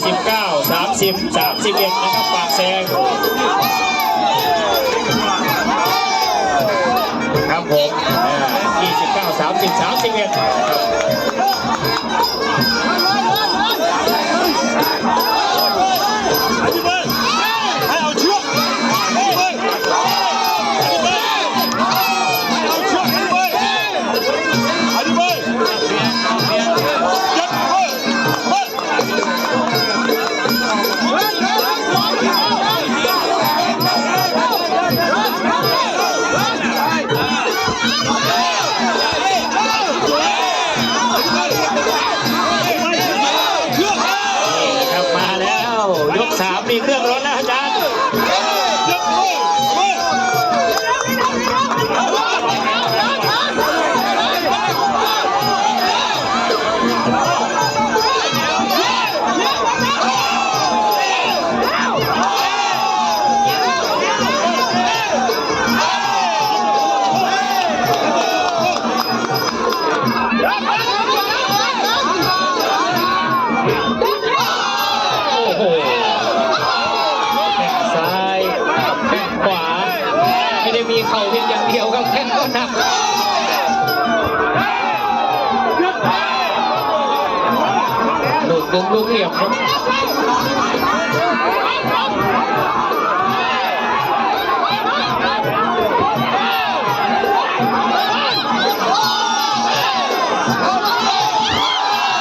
ສິບເກົ້າ ສາມສິບ ສາມສິບເອັດ ນະຄັບ ປາກແຊງ ຄັບຜົມ ເອີ ຊາວເກົ້າ ສາມສິບ ສາມສິບເອັດ ນະຄັບ. ມາແລ້ວ ຍົກສາມ ມີເຄື່ອງຮ້ອນແລ້ວອາຈານ. ໂອ້ໂຫ ແຂ້ງຊ້າຍ ແຂ້ງຂວາ ໄມ່ໄດ້ມີເຂົ່າພຽງຢ່າງດຽວຄັບ ແຂ້ງກໍໜັກ ລູກມຸມລູກຫຼ່ຽມ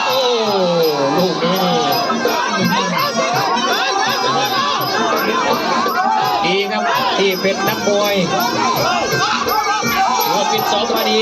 ໂອ້ ລູກນີ້ ດີຄັບ ທີ່ເປັນນັກມວຍ ຖືວ່າຟິດຊ້ອມມາດີ.